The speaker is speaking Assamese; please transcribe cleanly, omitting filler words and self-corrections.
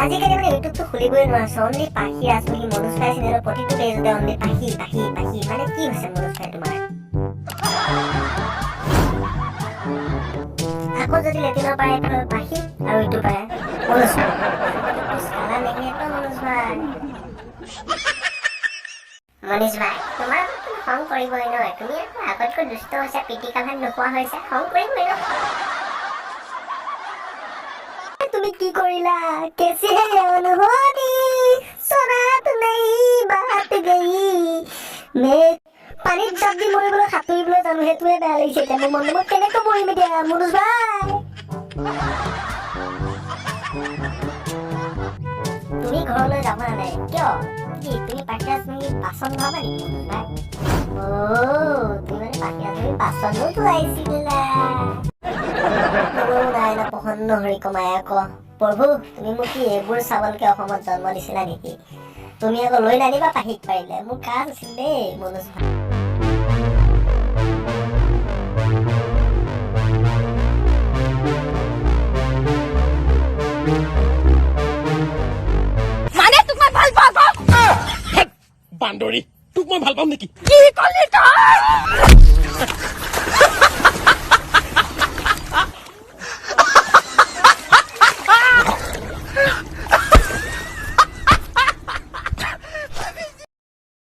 আজিকালি মানে ইউটিউবটো খুলিবই নোৱাৰা, অনলি পাখি ৰাজমণি। মনোজ ভাই চেনেলৰ প্ৰতিটো পেজতে অনলি পাখি, পাখি, পাখি। মানে কি হৈছে মনোজ ভাই তোমাৰ? আকৌ যদি লেট্ৰিনৰ পাৰে এইফালে পাখি আৰু ইটো পাৰে মনোজ ভাই। কালা नहीं তো মনোজ ভাই। মনীষ ভাই, তোমাৰ ওপৰত খং কৰিবই ন। তুমি আকৌ আগতকৈ দুষ্ট হৈছা, পিটিকা ভাত নোখোৱা হৈছা, খং কৰিবই ন। তুমি কি কৰিলা? कैसी है अनहोनी, सरात नहीं बात गई মে পানীত জাপ দি মৰিবলৈ, সাঁতুৰিবলৈ জানো, সেইটোৱে বেয়া লাগিছে এতিয়া মোৰ মনটো। মই কেনেকৈ মৰিম এতিয়া মনোজ ভাই? তুমি ঘৰলৈ যাব নালাগে। কিয়? কি তুমি পাখিৰাজ তুমি বাচন ধোৱাবা নেকি মনোজ ভাই? অ' তুমি মানে পাখিৰাজ তুমি বাচনো ধুৱাইছিলা। নমো নাৰায়ণ প্ৰসন্ন হৰি কমাই আকৌ প্ৰভু, তুমি মোক কি এইবোৰ চাবলকে অসমত জন্ম দিছিলা নেকি? তুমি আকৌ লৈ নানিবা পাহিক পাৰিলে। মোৰ কাজ আছিল দেই মনোজ ভাই। মানে তোক মই ভাল পাওঁ। বান্দৰী, তোক মই ভাল পাম নেকি? কি কলি তই?